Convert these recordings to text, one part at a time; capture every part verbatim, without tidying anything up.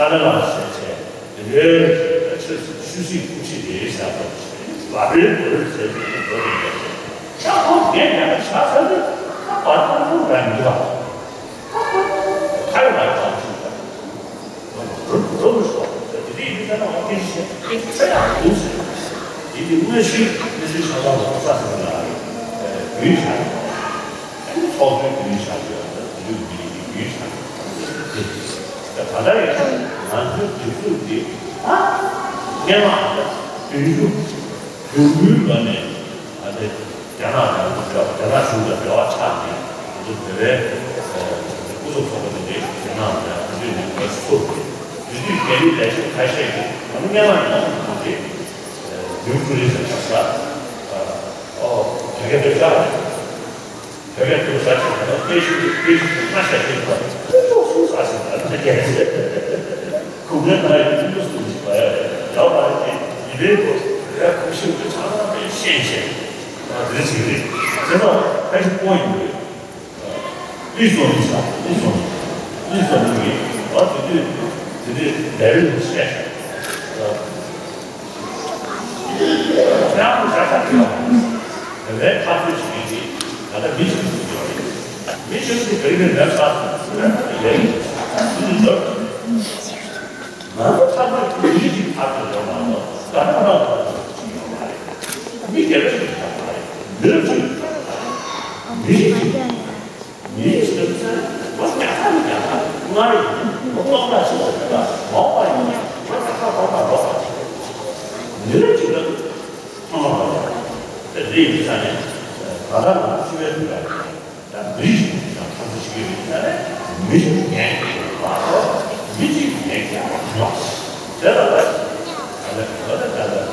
ཏཱ་ལའི་བླ་མ་ཟེར་བྱས་དེ་འདྲའི་ཆོས་ཆོས་སྲིད་སྐུ་ཕྱི་རེད་ཟེར་བ་ལ་རེ་རེ་ཟེར་ནས་འགྲོ་གི་འདུག་ད་ཁོ་ངས་ཉན་པ་ཆགས་ཚར་ནས་ད་བར་དུ་རང་མི་འདུག་ད་ཁོ་ཁ་ཡོད་ལ་གང་ཞིག་རུབ་རུབ་སོང་། དེ་དེ་ཡིན་ཙང་ང་སྐད་ཆ་བཤད་ཁྱོད་ཡག་འདུག་ཟེར། དེ་དེ་དངོས་གཞི་དངོས་གཞི་ཆགས་སྡང་ལ་ས་ཟེར་ལ་རེད། རྒྱུན་ཆགས། ཚོགས་གཙོའི་རྒྱུན་ཆགས་ཡོད། དེ་ལུགས་འདི་རྒྱུན་ཆགས་ཡོད། ད་ལྟ་ཡང་ང་ཚོའི་སྒྲིག་འཛུགས་འདི་ཨ་སྔོན་མ་བདུན་ཅུ་དོན་དགུའི་ལོ་ནས་ཨ་ནི་རྒྱ་ནག་དང་རྒྱ་ནག་གཞུང་དང་འབྲེལ་བ་ཆགས་ནས་ང་ཚོ་བོད་པའི་སྐུ་ཚབ་ཚོགས་པ་དེ་འདྲའི་རྒྱ་ནག་དང་དེ་འདྲའི་ནས་ཚུར་དེ་དུས་དེ་དུས་རྒྱ་མི་ལས་བྱེད་ཁ་ཤས་ཀྱིས་ང་ཚོ་སྔོན་མ་ནས་ང་ཚོ་དེ་ཡུལ་ཀྲུའུ་རིན་ཟེར་ས་ཨོ་དེ་ག་དེ་ས། བོད་སྐད་དུ་ཟ་ཞིང་ད་དཔེ་ཤུགས་དཔེ་ཤུགས་སུ་མ་ཤ་ཞིག་པ་ཁོ་ཚོ་སུ་ཟ་ཞིང་ད་ནི་རྒྱལ་སྲས་ཁུག་ནས་ད་ཡོད་དུས་སུ་ཞིག་པ་ཡ་ཡག་པ་རེད། དེ་ཡི་བའི་གོ་བོད་ཁུག་ཤིང་དུ་ཆང་ལ་དཔེ་ཤེས་ཤེས་ཨ་དེ་ཞིག་རེད། དེ་ཚོ་ཕ་ཤི་པོ་ཡིན་པས་དབུས་སོ་ནི་ས་དབུས་སོ་ནི་དབུས་སོ་ནི་ཡིན་པ་དེ་དུས་དེ་དུས་ལས་རིམ་བཤད་ཤག་ཡང་ཞག་ཤག་གི་ཡོང་། དེ་བས་ཁ་ཐུག་ཞིག་ཡིན་གྱི་ད་ལྟ་མི་ཞིག་ཏུ་ཡོད་རེད། མི་ཞིག་ཏུ་ག་རེ་མེད་ས་ལས་ཡིན་ཞུ་དུས་ལོར། ང་ཚོ་ཚང་མ་མི་རིགས་ཀྱི་ཁ་ཐུག་ཡོད་མ་གཏོགས་ད་ལྟ་རང་ལ་ཞིག་ཡོད་མ་རེད། མི་སྒེར་ཞིག་ཡོད་མ་རེད། མི་རིགས་ཞིག་ཡོད་མ་རེད། མི་རིགས་ཀྱི་མི་ཡི་སེམས་ཅན་ལོ་བརྒྱ་ཕྲག་ནས་བརྒྱ་ཕྲག་ལྔ་རེ་ཡིན་ལོ་སྟོང་ཕྲག་ཞིག་ལ་བརྒྱ་ཕྲག་མང་བ་ཡིན་ལོ་བརྒྱ་ཕྲག་སྟོང་ཕྲག་ལོ་ཕྲག་ཅིག་མི་རིགས་ཅིག་ལ་ཚང་མ་ལ་དེ་རེད་ཡིན་ས་ནས་ད་ལྟ་ང་ཚོ་སྤྱི་པའི་དུས་ལ་ད་མི་རིགས་ཤིག་དང་ཐག་གཅོད་བྱེད་ཀྱི་ཡོད་ཡིན་ས་ནས་མི་རིགས་ངན་མ་གཏོགས་མི་གཅིག་ངན་མ་རེད། དེ་ལ་ད་ད་ལྟ་ད་ལྟ་ད་ལྟ།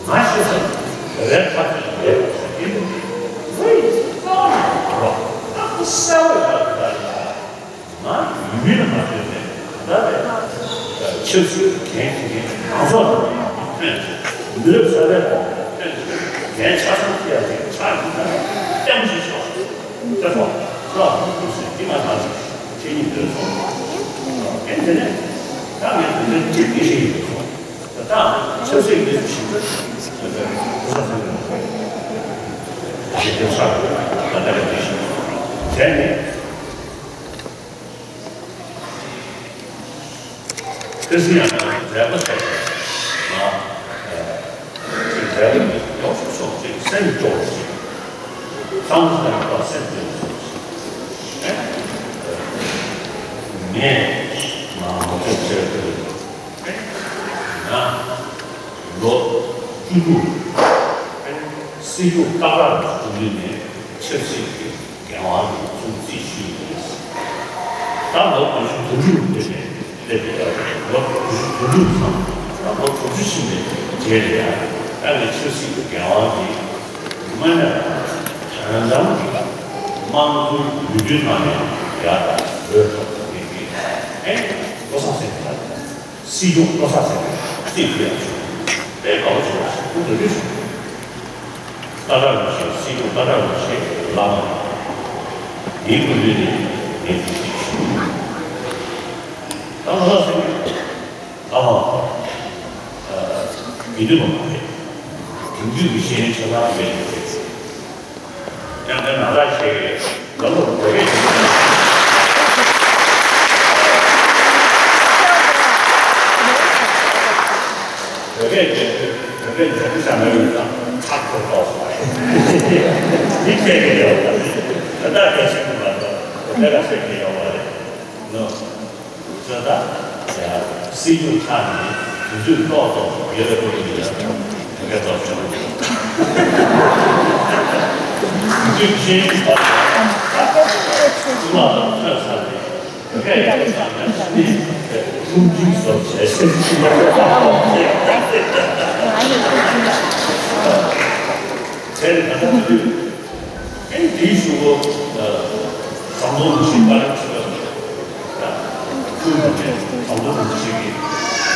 ང་ཤེས་སོང་། བོད་པའི་ཁ་ཐུག་ཡིན་པས་ཟེར་གྱི་འདུག་དངོས་ཡིན་གཙང་མ་རོ་ཨ་ཁུ་གསལ་བོ་ཡོད་པ་ལ་ང་ཡུལ་མི་ལ་མ་ལྟོས་པའི་ད་ལྟ་བའི་ཆབ་སྲིད་འགན་འཁྱེར་མཁན་མང་ཚོགས་ལ་ཐོན་ནས་མི་རབས་གསར་པའི་ཐོག་ཐོན་ནས་འགན་ཆ་ཚང་འཁྱེར་ཡ་ཞིག་ཆགས་ཡོད་ན་ལྟད་མོ་ཞིག་ཤོག་ད་ཐོག་ལ་ཧུར་ཐུག་ཟེར་འདི་ང་ད་ཆེ་ཉིད་འདོན་སོང་། ཨེ་དེ་ནས་ད་ངས་དེ་འདྲའི་ཅིག་དེ་ཞིག་ཡིན་སོང་། ད་ཆབ་སྲིད་ཀྱི་ཞིབ་ཕྲ་ཞིབ་ཕྲ་ཚགས་ད་ལྟ་ག་དེ་ཞིག་དེ་ནི་ཁ་སང་ཡང་མཛད་པ་ཞིག་ང་ཅིག་མཛད་པ་ཡོངས་སུ་ཕྱོགས་ཅིག་སེམས་སྐྱོ་བ་ཞིག་ཚང་མ་ལ་ཡང་སེམས་སྐྱོ་བ་ཞིག་ངས་ང་མ་ཐུབ་ཟེར་དུས། ང་ལོ་བཅུ་དྲུག་སྲིད་སྐྱོང་སྟག་ར་རུ་བཞུགས་ནས་ཆབ་སྲིད་ཀྱི་འགན་དབང་གི་ཚུར་རྩིས་ཞུས་ཡོད། ད་ལོ་དགུ་བཅུ་དོན་དྲུག་སླེབས་ནས་སླེབས་ཡོད། ལོ་དགུ་བཅུ་དོན་དྲུག་ཙམ་ད་ལོ་དགུ་བཅུ་ཕྱིན་པའི་རྗེས་ལ་ཡང་ད་ངས་ཆབ་སྲིད་ཀྱི་འགན་དབང་འདི་དངོས་གནས་དོན་དམ་གྱི་དམངས་གཙོའི་ལུས་རྩལ་ནང་ནས་ཡར་དང་འོས་ཐོབ་ཐུབ་མཁན་གྱི་ཨེ་བློ་བཟང་སེང་གེ་ལགས། སྲིད་སྐྱོང་བློ་བཟང་སེང་གེ་སྲིད་ཁུལ་ཡང་བྱུང་། དཔེ་དགའ་བོ་བྱུང་བ་ཞིག་ཁོང་དུ་ལུས་བྱུང་། ཏཱ་ལ་རིན་པོ་ཆེ་སྲིད་སྐྱོང་ཏཱ་ལ་རིན་པོ་ཆེ་ལགས་ཡིན་དགོས་ལུས་ནས་ངས་འདི་ཞིག་བྱུང་། ད་བློ་བཟང་སེང་གེ་ཨ་མ་ཡིན་དུས་མ་རེད། དེང་དུས་ཀྱི་ཤེས་ཡོན་ཆེ་ལག་མེད་ནས་རེད། ཡང་དེ་ནང་ལ་ཞེས་ལམ་ལུགས་བོད་སྐད་ཀྱི་བོད་སྐད་ཀྱི་བོད་སྐད་འཇོན་ཐང་མེད་པའི་ཚང་ཚགས་ཚུད་ཏོག་སོང་བ་རེད། མི་བཤད་ཀྱི་ཡོད་པ་རེད། ད་ལྟ་བཤད་ཤེས་ཀྱི་མ་གཏོགས་བོད་སྐད་ལ་བཤད་ཀྱི་ཡོད་པ་རེད། ནོ། ཚོད་ལྟ། ཡ། སྲིད་སྐྱོང་ཆགས་ནས་དུས་ཚོད་ཏོག་ཙམ་ཡོད་པའི་སྐོར་གྱི་ཡ། དེ་ག་ཏོག་ཙམ། དུས་ཚོད་ཕྱིན་པ། ཚང་མ་ལ་ཐོས་ཚར་ནས་དེ་ག་ཡག་པོ་བསམ་ན་ནི་ཀྲུང་ཅིང་བཟོ་བྱས་ཟིན་གྱི་ཡོད། དེ་ནི་ད་ལྟ་དུས། ཨེ་དེའི་གཞུག་གུ་ཟམ་གདོང་རིན་པོ་ཆེ་བཀའ་བློན་ཁྲི་པ་ཁུལ་དུ་ནས་ཟམ་གདོང་རིན་པོ་ཆེ་གིས་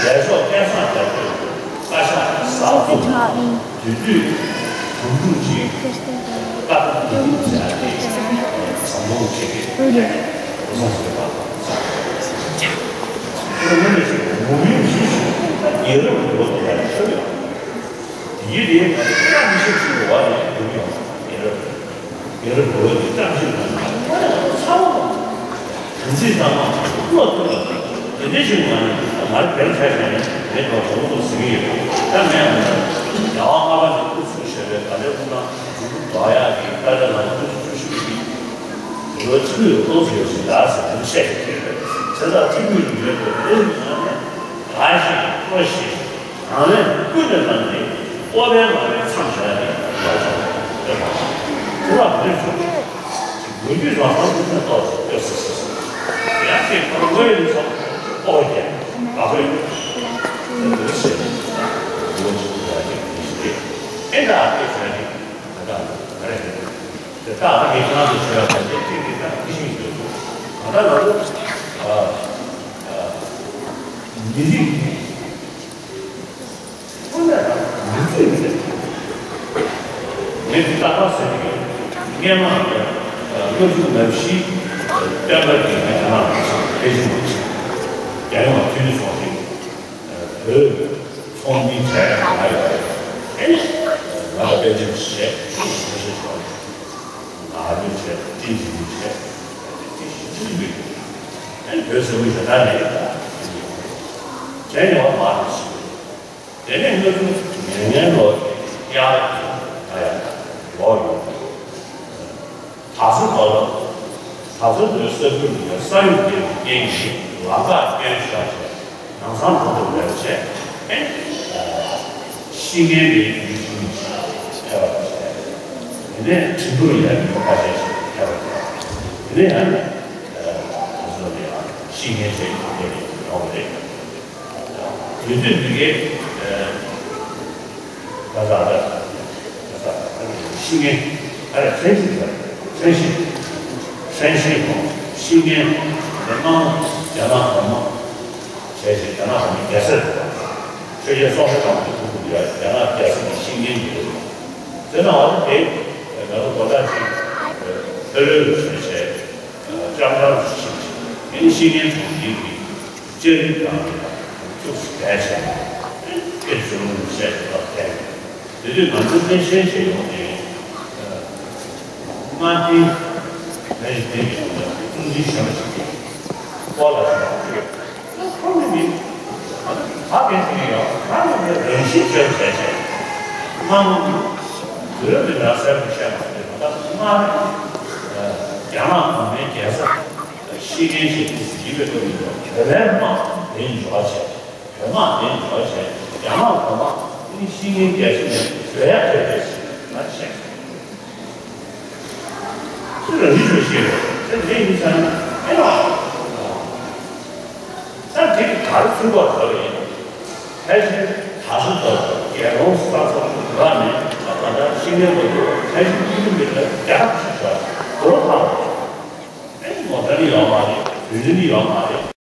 ལས་ཚོགས་སྐལ་བཟང་རྒྱ་མཚོས་བཀའ་ཤག་གསར་འཛུགས་དེ་དུས་དྲུང་དྲུང་ཆེ་བཀའ་བློན་ཟེར་ཡ་དེ་ཟམ་གདོང་རིན་པོ་ཆེ་གིས་བཟོ་བཟོས་པ། དེ་བཞིན་ང་ནི་ང་རང་བེར་ཆ་བཞག་ནས་མེད་དོ་ཞོག་ཏུ་ཟིན་གྱི་ཡོད། ད་མེད་ང་ནི་རྒྱལ་བ་ལྔ་པ་ནས་སྐུ་གཟུགས་ཞེས་པའི་ག་ལེར་ཁོང་ན་འཇུག་འགྲོ་ཡག་གི་ལྟ་བའི་ལམ་སྐུ་གཟུགས་ཞུ་ཞུ་གི་ལོ་ཆུ་ཡོད་ཏོག་ཙམ་ཡོད་ཟིན་ལ་ཟེར་དུ་བཤད་ཀྱི་ཡོད་པས། དེ་དག་ཐིམ་ཕུག་ཡོད་པའི་ལས་ཀྱི་ངང་ནས་རང་བཞིན་བཀོད་ཤིང་རང་ལས་ཀུན་ནས་བསླངས་ཏེ་སྤོབས་པའི་ངང་ནས་མཚམས་བཞག་ནས་ལ་ཆོག་ཡོད་པ། དེ་དག་མི་ཆོག་ལོ་རྒྱུས་རང་སོང་དུ་ཕན་ཐོགས་སུ་སྐྱོ་སུ་སུ་སུ། ཡང་ཅིག་ཁོ་ལོ་ཡིན་ཚོགས་ཨོ་ཀྱེ་ཨ་ཧོད་དེ་འདུག་ཟེར་ནས་ལོ་ཅིག་ཡ་ཅིག་ཡིན་ཞིག་སྟེ། ཨེ་ད་ཨ་ཀྱེ་ཟེར་ནས་ད་ད་ཨ་རེ་དེ་ད་ཨ་ཀྱེ་ཁྱེད་རང་ཚོ་ཆོས་ཡག་ད་ཅིག་ཅིག་གི་ད་ཀྱི་ཤིང་ཞིག་འདུག་ད་ད་ལ་ལོ་ཨ་ཨ་མི་རིགས་ཀྱི། ཁོ་ན་མི་ཚེ་མི་ཚེ། ངས་འདི་ལྟ་བ་ཟེར་གྱི་ཡོད། སྔས་མ་སྔོན་འཇུག་ནམ་ཞིག་སྟོན་པ་གྱིས་ངས་དེ་ན་ཕལ་ཆེར་མི་ཚེ་རྒྱལ་ཡོངས་ལ་ཐུགས་ནི་སོང་ཞིང་བོད་ཚོང་འདུས་བྱས་ང་ཡོད་རེད། ཨེ་ང་ལ་དཔེ་ཆ་བཤད་མི་ཤེས་སོང་། ང་ལུས་བྱས་ཏིན་ཞིག་ལུས་བྱས་ཏིན་ཞིག་ལུས་བྱས་ཨེ་བོད་ཟེར་བའི་ཞེ་དྲག་མེད་ཡོད་ད། བྱས་ཡོང་བ་མ་རེད་ཞིག་དེ་ནས་ང་ཚོ་ཉེ་སྔོན་ལོ་དེ་ཡར་ད་ཡ་ལོག་ཡོང་། ད་ཚོ་ད་ལོ་ད་ཚོ་བོད་ས་ཁུལ་ནས་ས་ཡོམ་བརྒྱབ་པའི་རྐྱེན་གྱིས་ལམ་ཁ་སྐྱོན་ཤོར་བྱས་ལམ་སང་གོ་ཐོས་མེད་པ་བྱས། ཨེ་ཤི་རྐྱེན་པའི་ཡུལ་ཤུལ་ཞིག་ཕེབས་པ་བྱས། དེ་ནས་ཁྲིན་ཏུའུ་ཡ་མི་ཁ་ཤས་ཤིག་ཕེབས་པ་བྱས། དེ་ནས་ཡང་ད་ཚོ་ནས་ཡང་ཤི་རྐྱེན་བྱས་ཡོང་གི་ཡོང་གི་རེད། དུས་ཚོད་འདི་གའི་ད་ལྟ་ད་ཤི་རྐྱེན་ཨ་རེ་མཚན་གཞི་ཟེར་མཚན་གཞི་མཚན་གཞི་ཤི་རྐྱེན་དང་མ་རྒྱ་ནག་གོང་མ་བྱས་ཤིང་རྒྱ་ནག་གོང་མའི་རྒྱལ་སྲིད་ཆོས་རྒྱལ་སོག་པོ་དང་དུ་ཐུག་པའི་རྒྱ་ནག་རྒྱལ་སྲིད་ཀྱི་ཤི་རྐྱེན་འདི་རེད། དེ་ན་འོ་དེ་ང་ཚོ་གོ་ལ་ཅིག་ཕེ་ལོས་ལ་བྱས་བྱས་ལྕང་ལྕང་ཞིག་ཞིག་ཨེ་ཤི་རྐྱེན་དང་འདི་གི་ལྕགས་རི་དང་ཐུགས་སུ་བསྡད་བྱས་ཨེ་ཇོ་ལུང་བཤད་ཐབས་བསྟན། དེ་དུས་ང་ཚོ་གནས་ཆེན་ཞིག་ཡོང་ནས་སྔ་ཕྱི་ཕན་ཞིག་ལྡན་གྱི་ཡོང་ནས་ཐུགས་འཛིན་ཞེ་པོ་ཞིག་གིས་སྐོར་ལ་ཞུགས་ཡོད། ཁོང་གིས་ནི་ད་ཕན་ཞིག་ཡོད་ཁ་ནས་ནི་རང་བཞིན་བརྗོད་བྱས་བྱས་སྔ་མོ་ནི་བོད་མི་ལ་གསལ་པོ་བཤད་མ་ཐུབ་པ་ད་སྔ་རྒྱ་ནག་གོང་མའི་རྒྱལ་ས་ཤི་རྐྱེན་ཞིག་ཏུ་ཡིན་པའི་སྐབས་ཡིན་ནོ། བོད་པའི་དམག་དེ་འཇོག་བྱས། བོད་དམག་དེ་འཇོག་བྱས་རྒྱ་ནག་གོང་མ་ནི་ཤི་རྐྱེན་རྒྱ་ཆེ་ནས་བོད་ཡག་བོད་པས་ང་བཤད། ཁྱོད་རང་ཡིད་ཆོས་ཤེས་རོགས་ཁྱོད་དེ་ཡིན་ཙང་ཨེ་ལ། ད་དེ་ག་རེ་ཚུགས་པ་ག་རེ་ཡིན། ཕལ་ཆེར་ད་གཟོད་ད་རྒྱལ་རོང་ས་ཚོ་རག་ནས་ད་ད་ལྟ་ཤི་རྐྱེན་ལ་ཡོད་ཕལ་ཆེར་ཡིད་མི་ལ་རྒྱ་ཆེ་ཤོས་དགོས་ཐག་རེད། ཨེ་ངོ་དེབ་ཡོད་མ་རེད། བོད་འདི་ཡོད་མ་རེད།